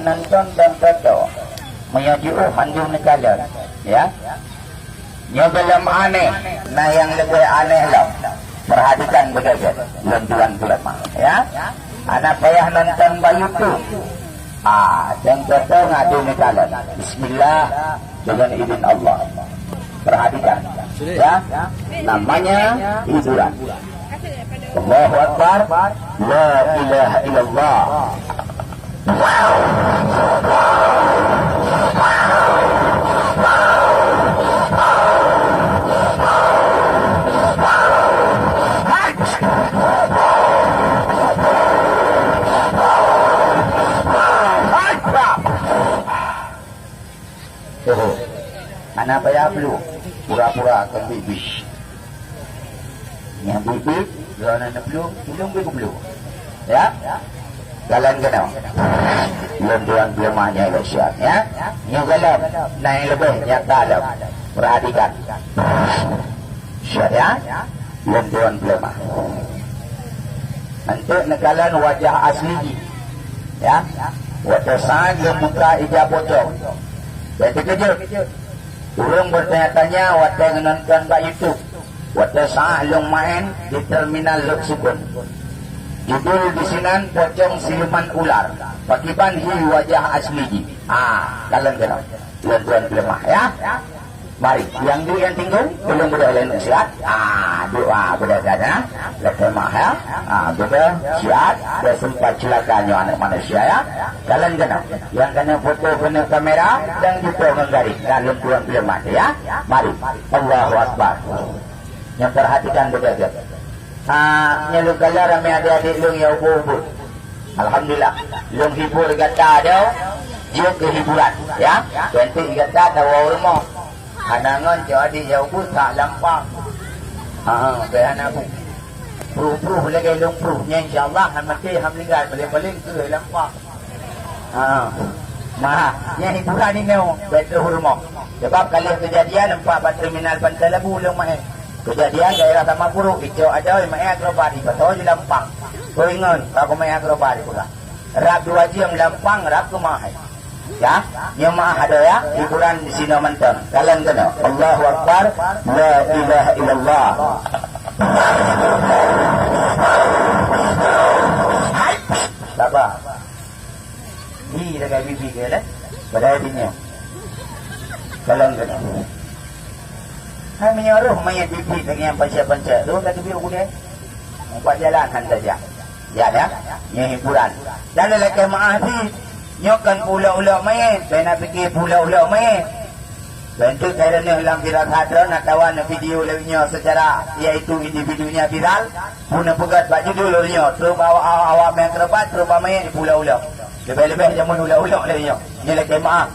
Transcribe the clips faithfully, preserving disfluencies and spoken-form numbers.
Nonton dan foto. Meunyoe jiôh mandum neukalon, ya. Nyoe gohlom aneh, na nyang leubeh aneh lom. Perhatikan beugét-gét, lôn tuan peuleumah, ya. Hana payah nonton bak YouTube. Ah, dan foto ngadu neukalon. Bismillah, dengan izin Allah. Perhatikan, ya. Namanya hiburan. Allahu Akbar. La ilaha illallah. Oho. Hana payah bluek. Pura-pura kon bit-bit. Nyang bit-bit, droeneuh neubluek, ulôn bit geubluek. Ya? Jalan keunoe. Lôn tuan peuleumah nyang lôn siat, ya. Nyoe gohlom, na nyang leubeh nyata lom. Perhatikan. Siat, ya. Lôn tuan peuleumah. Untuk neukalon wajah asli jih. Ya. Watée saát lôn buka ija pocong. Bék teukeujot. Ureuëng beutanya-tanya watée nonton bak YouTube. Watée saát lôn maén di terminal Lhoksukon. Judul disinan Pocong Siluman Ular. Pakriban hi wajah asli jih. Ah, kalon keunoe. Lôn tuan peuleumah, ya. Mari, nyang duek nyang tinggung, tolong beudôh lé nasihat. Ah, duek, ah, beudôh saja. Lôn peuleumah, ya. Ah, beudôh, siat, dah sempat celaka nyoe aneuk manusia, ya. Kalon keunoe. Nyang kana foto keuneuk kamera dan jumpa ngon garéh. Ka lôn tuan peuleumah, ya. Mari. Allahu Akbar. Nyang perhatikan beudôh. Ah, nyoe lôn kalon ramé adék-adék lôn nyang ubit-ubit. Alhamdulillah. Lôn hibur gata dong. Jeuet keu hiburan, ya. Bentuk gata tawoe u rumoh. Hana ngon cok adik nyang ubit sak lampang. Ha, ha, bèk hana bu. Pruh-pruh lagèe lôn pruh. Nyan insya Allah han maté, han meuninggai, paléng-paléng keu lampang. Ha. Mah, nyan hiburan inoe, bèk teuh u rumoh. Sebab ka lheueh keujadian empat bak terminal Pantai Labu lôn maén. Keujadian daerah Taman Puruk, icok adoe maén akrobat, ipasoe jih lampang. Keu ingon, ka kumaén akrobat ipeugah. Rab dua jeuem lampang, rab keumaén. Ya, nyoe meu'ah adoe ya, hiburan disinoe mantong. Kalon keunoe. Allahu Akbar, la ilaha illallah. Hai, saba. Hi, lagèe bibi keu dah. Padahai di nyoe. Kalon keunoe. Hai meunyoe roh manyét bibi lagèe nyang pancet-pancet, roh ka teubiet u gudée. Meupat jalan han tajak. Ya, ya. Nyoe hiburan. Dan lakèe meu'ah cit. Nyoe kon pulok-ulok manyét, bèk na pike pulok-ulok manyét. Bentuk kaya nyoe lam viral hadron atawa na video lewat nyoe secara yaitu individunya viral. Pun peugah bak judul lôn nyoe, trok awak-awak meu'ah akrobat, trok bak manyét di pulok-ulok. Leubeh-leubeh jameun ulok-ulok lé nyoe. Nyoe lakèe meu'ah.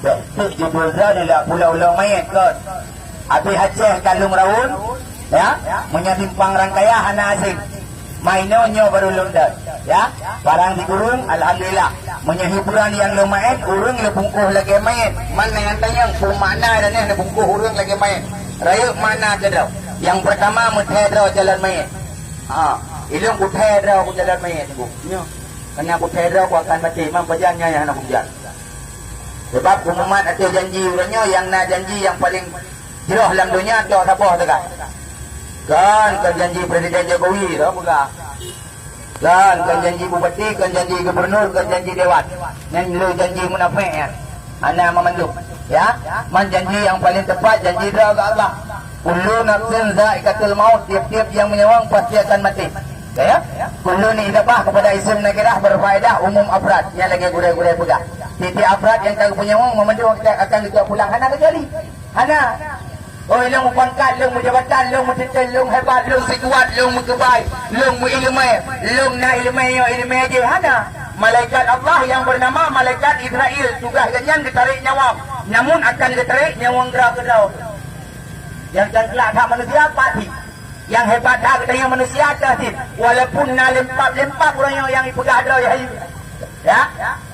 Bèk teuk judul droeneuh lé pulok-ulok manyét kon. Abéh Aceh ka lôn raun, ya. Meunyoe simpang rangkaya hana asing. Mainoe nyoe barô lôn dot, ya. Barang di kureueng, alhamdulillah. Meunyoe hiburan nyang lôn maén, ureueng lôn bungkôh lagèe manyét. Man nyang tanyong, peue makna droeneuh neubungkôh ureueng lagèe manyét? Rayeuk makna keudroe. Nyang peurtama, meuthèe droe calon manyét. Ha, ilôn kuthèe droe ku calon manyét, Teungku. Nyoe. Kareuna kuthèe droe ku akan maté, man pajan nyan nyang hana kujan. Sebab kumumat ateueh janji uroe nyoe nyang na janji nyang paleng jroh lam donya, tok saboh teuka. Kan, kan janji Presiden Jokowi, dah peugah. Kan, kan janji bupati, kan janji gubernur, kan janji dewan. Nyan le janji munafék nyan. Hana meumandum. Ya, man janji nyang paleng teupat, janji droe keu Allah. Kullu nafsin zaikatul maut, tiep-tiep nyang meunyawöng pasti akan maté. Ya, kullu ni idafah kepada isim nakirah berfaedah umum afrad. Nyan lagèe gurèe-gurèe peugah. Tiep-tiep afrad nyang ka geupeunyawöng meumandum akan geucok pulang, hana kecuali. Hana. Oh, lôn meupangkat, lôn meujabatan, lôn meuteuntèe, lôn hebat, lôn sikuat, lôn meukeubah, lôn meuileumèe, lôn na ileumèe nyoe, ileumèe jih, hana. Malaikat Allah nyang beunama malaikat Israel, tugaih geuhnyan geutarek nyawöng, namun akan geutarek nyawöng droe keudroe. Nyang teuka that manusia pasti. Nyang hebat that geutanyoe manusia teuh cit. Walaupun na lempap-lempap uroe nyoe nyang ipeugah droe, ya. Ya?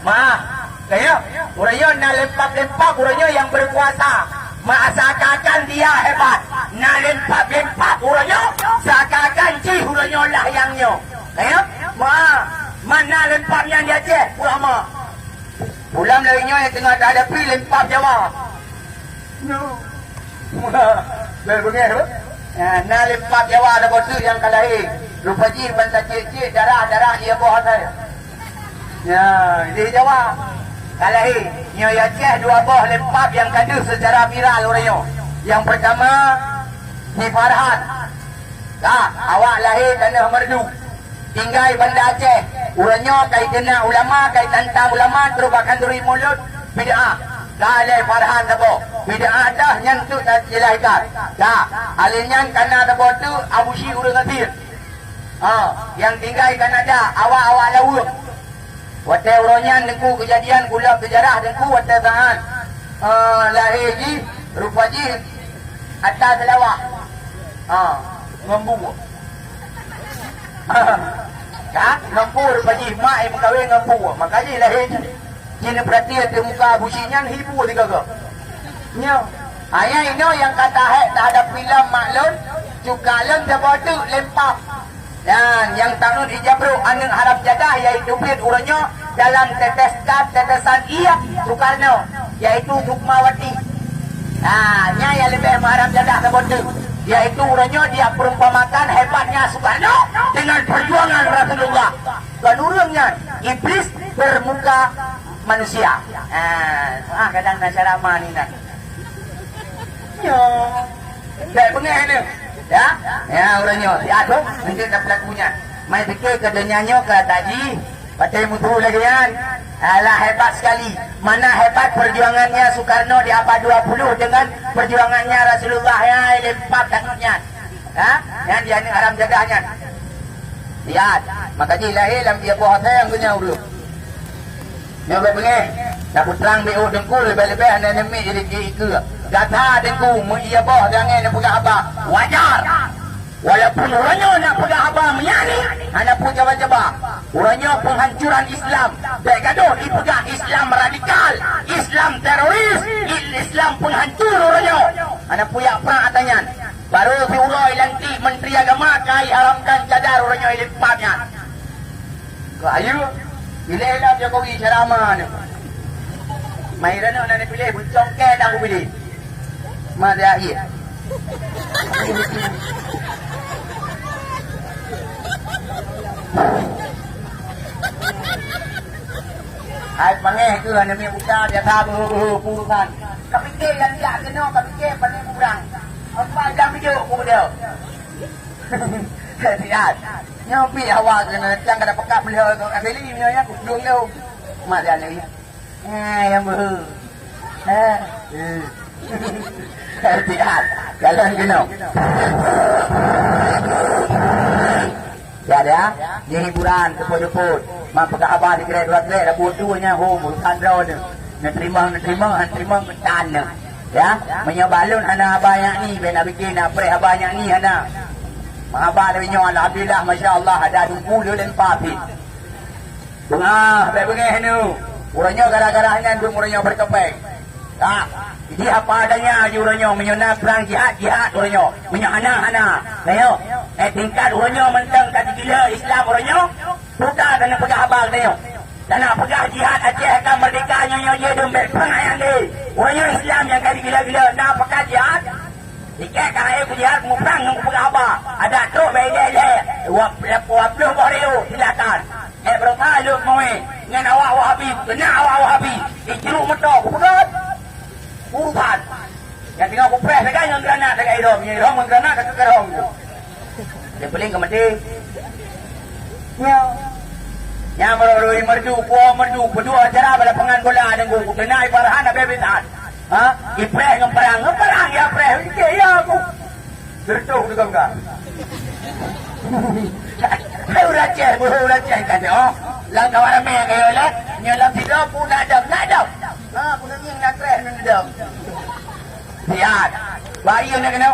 Maah. Kaya, uroe nyoe na lempap-lempap uroe nyoe nyang berkuasa. Ma seakan-akan dia hebat. Na lempap-lempap uroe nyoe, seakan-akan jih uroe nyoe lah nyang nyoe. Kaya? Maah. Man na lempap nyan di Aceh, ulama. Pulang dari nyoe nyang teungoh tahadapi lempap Jawa. Nyoe. Bèk beungèh, beuh. Ya, na lempap Jawa ada boh teuk nyang ka lahé. Rupa jih ban tacék-cék darah-darah ie boh asai. Ya, di Jawa. Ka lahé. Nyoe ya Aceh dua boh lempap nyang ka deuh secara viral uroe nyoe. Nyang pertama, si Farhan. Ka, awak lahé tanoh Meureudu. Tinggai Banda Aceh. Uroe nyoe ka ikheun ulama, ka itantang ulama, trok bak khanduri mulod, bid'ah. Ka lé Farhan saboh. Bid'ah dah nyan tu tak jelas ikat. Ka, alèh nyan kana saboh tu Abusyik ureueng Asir. Ha, nyang tinggai Kanada, awak-awak Laweueng. Watèe uroe nyan Teungku keujadian kulab seujarah Teungku watèe saat, eh, lahé jih, rupa jih ata seulawah. Ha, ngon bu. Ka, ngon bu rupa jih mak nyang meukawen ngon bu. Maka jih lahé nyan. Jih neupeurati ateueh muka Abusyik nyan hi bu sigaga. Nyoe. Ayah inoe nyang ka tahèk tahadapi lom mak lôn, cuka lôn saboh teuk lempap. Dan nyang tanut ijabrok aneuk haram jadah, yaitu Brit uroe nyoe dalam tetesan, tetesan ie Soekarno, yaitu Sukmawati. Nah, nyan nyang leubeh meuharam jadah saboh teuk, yaitu uroe nyoe dia perumpamakan hebatnya Soekarno dengan perjuangan Rasulullah. Kon ureueng nyan, iblis bermuka manusia. Ah, ah, kadang na cara ma ni na. Nyoe. Bèk beungèh nyoe. Ya? Ya, ureueng nyoe. Siat tu, mungkin dah pelaku nyan. Mai pikir ke donya nyoe ka taji, pakai mutu lagi kan? Alah, hebat sekali. Mana hebat perjuangannya Soekarno di abad dua puluh dengan perjuangannya Rasulullah, ya, lempap tanut nyan. Ha? Nyan dia ni haram jadah nyan. Lihat, maka jih lahé lam dia boh asai nyang geunyau dulu. Nyoe bèk beungèh, na putrang B O Teungku leubeh-leubeh hana neumik jadi ikeue. Gata Teungku meuié boh dan nyan neupeugah haba, wajar. Walaupun uroe nyoe na peugah haba meunyani, hana peue jaba-jaba. Uroe nyoe penghancuran Islam. Bèk gadoh ipeugah Islam radikal, Islam teroris, Islam penghancur uroe nyoe. Hana peue jak prang ata nyan. Baru siuroe lantik Menteri Agama ka iharamkan cadar uroe nyoe ilempap nyan. Keu ayu, piléh lah Jokowi ceramah ni. Mai ranup na neupiléh, beucongke dah kupiléh. Mada iya. Hai pangéh keuh aneuk miet buta biasa beuhe-beuhe urusan. Kapike nyang jak keunoe, kapike pane kubrang. Empat jam bijôk ku dia. Siat. Nyoe pih hawa keunoe, cang kada pekat beliau tu. Asili nyoe ya, kublung lom. Mak dia ni. Eh, nyang beuhe. Eh. Eh. Siat. Jalan keunoe. Ya, ya. Ni hiburan, seupôt-seupôt. Mak peugah haba di krek dua krek, dah butuh nya, hom, urusan droe ni. Neuteurimong, neuteurimong, han teurimong, keutan ni. Ya, meunyoe balon hana haba nyak ni, bèk na bikin, na preh haba nyak ni, hana. Meuhaba lagèe nyoe, alhamdulillah, masya Allah, ada duku le lempa pih. Beungah, bèk beungèh nu. Uroe nyoe gara-gara nyan dum uroe nyoe beutopeng. Ka, jadi apa adanya ji uroe nyoe, meunyoe na prang jihad, jihad uroe nyoe. Meunyoe hana, hana. Ayo, eh, tingkat uroe nyoe mantong ka jigila Islam uroe nyoe, buka dan peugah haba geutanyoe. Dan na peugah jihad Aceh akan merdeka nyoe, nyoe jih dum bèk prang ayang deh. Uroe nyoe Islam nyang ka jigila-gila, na peugah jihad. Ikèt ka hai kujihad muprang ngon kupeugah haba. Adak trok bak ilèe-ilèe. Dua ploh boh rayeuk, silakan. Eh, beureukat lôn meuwé ngon awak Wahabi, keunan awak Wahabi. Ijruk moto, kupeugöt. Urusan. Nyang teungoh kupreh sagai ngon granat sagai irhom, ngon irhom ngon granat ka keurhom. Dia paling ka maté. Nyoe. Nyan meurui-rui merdu, puwoe merdu, peuduek acara bak lapangan bola Teungku. Keunan Farhan habéh bisan. Ha? Ipreh ngon parang, ngon parang ya preh. Ikeh ya aku. Geureutoh deungon ka. Hai ureueng Aceh, beuhe ureueng Aceh ka nyoe. Lam kawan ramé ka yo lé. Nyoe lam sidroe pun nak dam, nak dam. Ha, pun ngieng nak preh ngon dam. Siat. Bayi nak kena.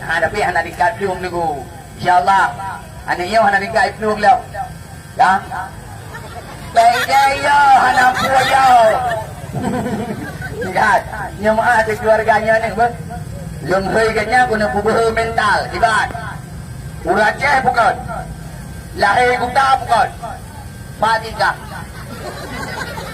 Ha, tapi hana dikat plueng Teungku. Insya Allah. Aneuk nyoe hana dikat plueng lom. Ya. Baik dia ya, hana pue ya. Lihat, nyoe meu'ah di keluarga nyoe ni, beuh. Lôn hôi geuh nyan guna peubeuhe mental, iban. Ureueng Aceh bukon. Lahé buta bukon. Ba tingkah.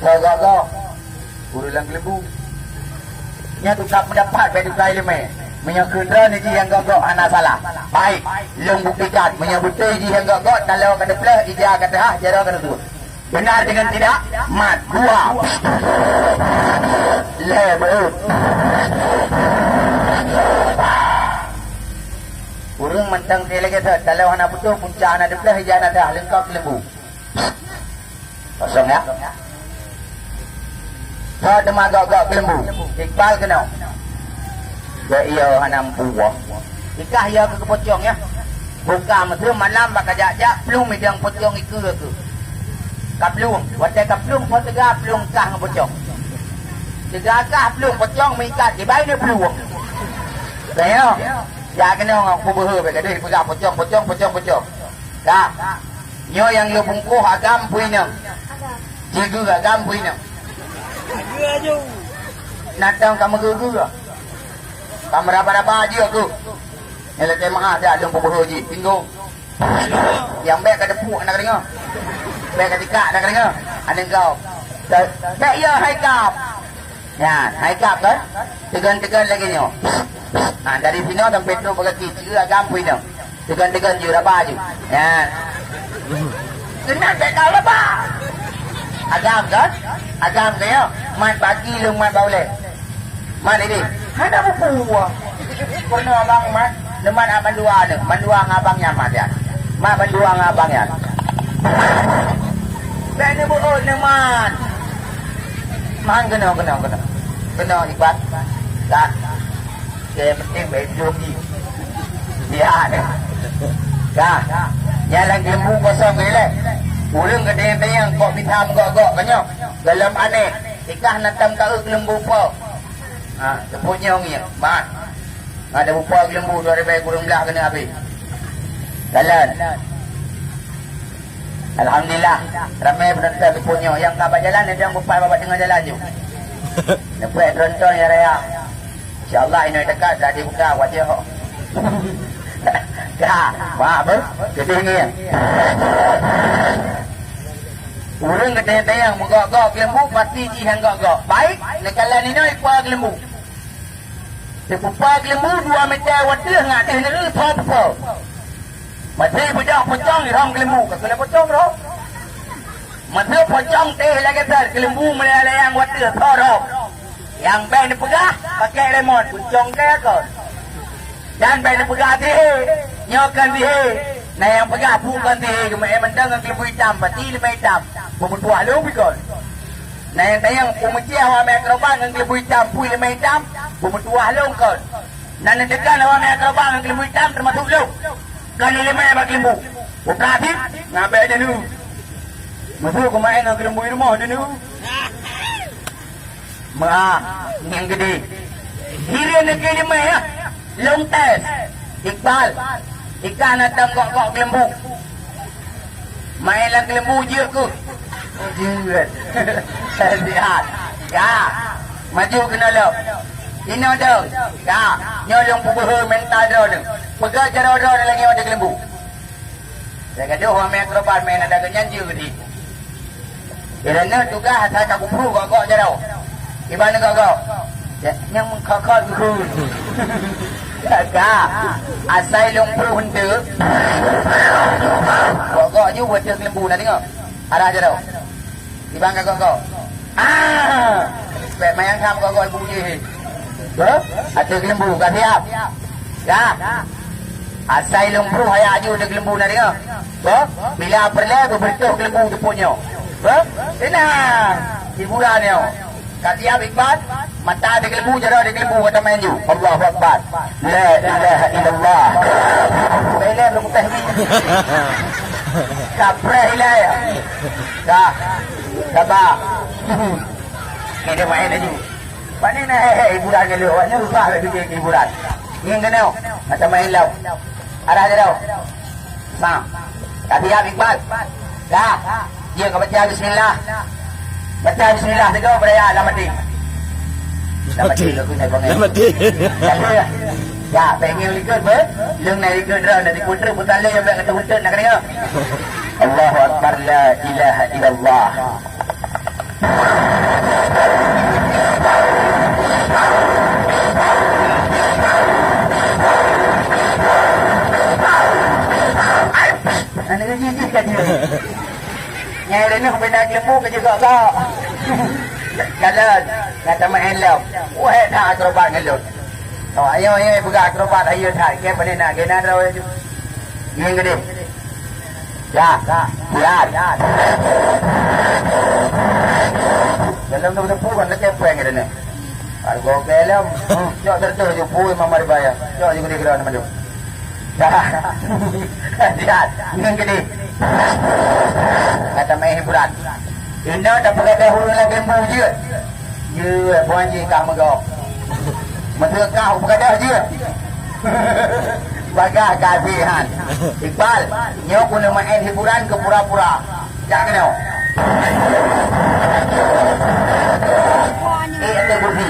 Soe gok-gok? Ureueng lam keuleumbu. Nyan tukang peudapat, bèk tukang ileumèe. Meunyoe kheun droeneuh jih nyang gok-gok hana salah. Baik, lôn buktikan. Meunyoe beutôi jih nyang gok-gok, taloe ka teupleuh, ija ka teuhah, jaroe ka teutuet. Benar dengan tidak? Mat. Dua. Lhèe, beuet. Ureueng mantong lagèe thot, taloe hana putôh, punca hana teupleuh, ija hana teuhah, leungkap keuleumbu. Kosong, ya. Soe teuma gok-gok keuleumbu? Iqbal keunoe. Bèk, iya hana mampu. Ikah iya keu geupocong, ya. Buka meuteue malam bak kajak-jak plueng midang pocong ikeue keuh. Ka plueng, watèe ka plueng po teuga plueng kah ngon pocong. Teuga kah plueng pocong meuikat, ibai ni plueng. Tengok. Jak keunoe ngon peubeuhe bèk gadôh dipeugah pocong, pocong, pocong, pocong. Ka. Nyoe nyang lôn bungkôh agam pue inong. Jigeue agam pue inong. Natong ka meugeue-geue. Ka meuraba-raba jeuet keuh. Nyoe lakèe meu'ah dak lôn peubeuhe jih. Pinggong. Nyang bèk ka teupuek na keudéh. Bèk ka tikak na keudéh. Aneuk gob. Bèk ya hai kap. Nyan, hai kap kan? Tegon-tegon lagèe nyoe. Ha, dari sinoe sampai trok bak gaki, ceu agam pue inong. Tegon-tegon jeuet raba jeuet. Nyan. Keunan bèk ka raba. Agam kan? Agam kan ya? Mat bak gaki lôn mat bak ulèe. Mat ini. Hana buku. Pernah abang mat, neumat mandua ni. Mandua ngon abang nyan mat ya. Mat mandua ngon abang nyan. Bèk ni buku neumat. Man keunoe, keunoe, keunoe. Keunoe ibat. Dah. Nyang penting bèk jôh jih. Ya, dah. Dah. Nyan lam keuleumbu kosong ilèe. Ureueng geutanyong-tanyong kok mita meugok-gok ka nyoe. Golom aneh. Ikah na tam ka eu keuleumbu po. Ha, teupeue nyoe ngieng. Mat. Ada bupo keuleumbu dua ribèe kureueng blah keuneuk habéh. Jalan. Alhamdulillah, ramè peunonton teupeue nyoe. Nyang ka bak jalan, nyang bupat bak teungoh jalan ju. Neupeuet tronton ya raya. Insya Allah inoe dekat dah dibuka wajah ho. Dah, wah, ber, gedé ngieng. Ureueng geutanyong-tanyong meugok-gok keuleumbu, pasti jih nyang gok-gok. Baik, neukalon inoe ipa keuleumbu. Teupupa keuleumbu dua meter watèe ngat teuh neureuh tho pupo. Meuteubeudoh pocong irhom keuleumbu, ka keuneuk pocong roh. Meuteubeudoh pocong teh lagèe that keuleumbu meulayan-layan watèe tho roh. Nyang bèk neupeugah pakèk lemon, pocong kèe kon. Dan bèk neupeugah sihé, nyoe kon sihé. Na nyang peugah peue kon sihé, geumeu'en mantong ngon keuleumbu itam, pati leumèe itam. Beumeutuah lôn bikon. Na nyang tanyong peumeucéh awak mé keureuba ngon keuleumbu itam, pui leumèe itam, beumeutuah lôn kon. Na neuteukan awak mé keureuba ngon keuleumbu itam teumasok lôn. Kon leumèe bak keuleumbu. Putra Atif, ngabèe deuneu. Meusu keumaén ngon keuleumbu i rumoh deuneu. Meu'ah, nyang geudé. Hireuen neukeu leumèe, ya. Lôn tes. Iqbal. Ikah na tam gok-gok keuleumbu. Maén lam keuleumbu jeuet keuh. Jeuet. Sihat. Ka. Maju keunoe lom. Inoe dong. Ka. Nyoe lôn peubeuhe mental droeneuh. Peugah jaroe droeneuh lagèe nyoe di keuleumbu. Lagèe deuh wamé akrobat maén ada geuh nyan jeuet di. Di dalam tugaih asai ka kupruh gok-gok jaroe. Iban gok-gok. Ya, nyang meukhot-khot geuh. Ka. Asai lôn pruh enteuk. Gok-gok ju beuteueng lembu na deungö. Arah jaroe. Iban ka gok-gok. Ah! Bèk mayang tham gok-gok ibu jih. Beuh? Ateueh keuleumbu ka siap. Ka. Asai lôn pruh ayah aju ateueh keuleumbu na deungö. Beuh? Bila peureulèe beubeureutoh keuleumbu teupôt nyoe. Beuh? Tenang. Hiburan nyoe. Ka siap Iqbal? Mata ateueh keuleumbu, jaroe ateueh keuleumbu, ka tamai aju. Allahu Akbar. La ilaha illallah. Bèk lé lôn teh ni. Kapreh ilèe. Dah. Sabar. Kita main laju. Pané na he-he hiburan nyan lé, awak nyan susah lé bikin hiburan. Ngieng keunoe, macam main lau. Arah jaroe. Nah. Tapi ya Iqbal. Dah. Dia ka baca bismillah. Baca bismillah teuk beureulèe lam até. Lam até. Lam até. Ya, pengen likot ber. Lung na likot dah, na dikuter putar lé yang bèk kata beutôi nak kena. Allahu Akbar, la ilaha illallah. Nyai Reuneuh bina geulembu keu jigok-gok. Kalon, gata meu'en lom. Wahé that akrobat ngon lôn. Oh, ayo, ayo, peugah akrobat, ayo that. Keu pane na, keu na droe. Ngieng geudeh. Ya, ya, ya. Dalam tu beuteupu kan lekep peng Reuneuh. Argo kelem. Cok tertuh ju pui mama dibaya. Cok ju gede geura nama tu. Lihat, ngieng geudeh. Gata meu'en hiburan. Inoe tapeugadôh ureueng lam keumbu jeuet. Jeuet, buan jih kah meugok. Meuseu kah peugah jeuet. Bagah kasihan. Iqbal, nyoe keuneuk meu'en hiburan keu pura-pura. Jak keunoe. Eh, ateueh kursi.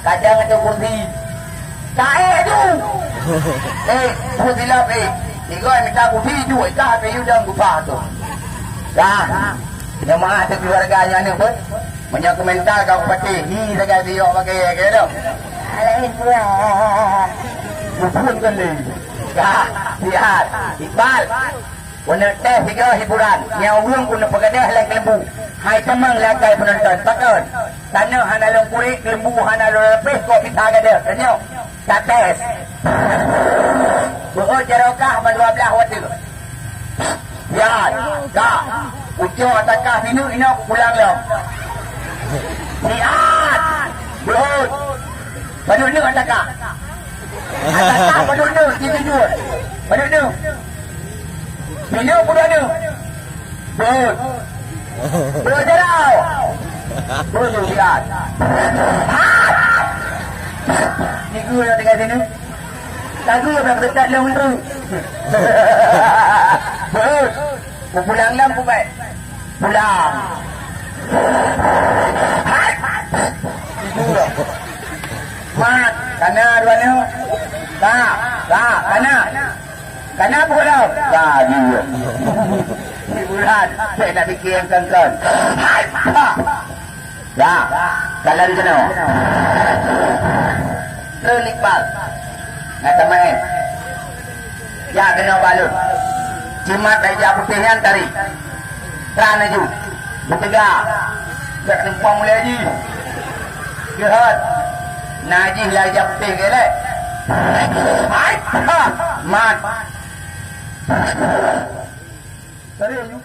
Kadang ateueh kursi. Taék tu. Eh, peue silap, eh. Tiga mita kursi tu, eh, kah ateueh yue dong gupah tu. Dah. Nyoe meu'ah teuh keuluwarga nyan aneuk beuet. Meunyoe keumental ka kupatéh, hi sagai siyok bagi, ya ke tu? Alai buah. Bukon kali. Dah, lihat. Iqbal. Keuneuk teh sigoe hiburan. Nyoe ureueng keuneuk peugadôh lam keumbu. Hai tamong lam akai peunonton. Pakon? Tanoh hana lôn kurek, keumbu hana lôn leupeh, kok bisa gadôh. Tanyoe. Tates. Beuôt jaroe kah ban dua blaih watèe. Siat, ka. Ucok ata kah sineuk inoe kupulang lom. Siat. Beuôt. Padub neuk ata kah? Ata kah padub neuk, di tujuan. Padub neuk. Sineuk padub neuk. Beuôt. Beuôt jaroe. Beuôt siat. Hat. Ni guru yang tinggal sini. Lagu dah berdekat lom tu. Beuôt. Kupulang lom, kubai. Pulang. Hai. Tidur dah. Mat, kana dua neuk. Ka, ka, kana. Kana pukul lom. Ka, dia. Hiburan. Saya nak fikir yang kongkon. Hai. Ha. Ya, jalan keunoe. Treun Iqbal. Ngat teumai. Ya, keunoe balon. Jimat dari jak putih nyan tari. Tran laju. Beuteuga. Jak leumpang mulai jih. Geuhot. Na jih lari jak putih gelek. Hai, ha, mat. Tari laju.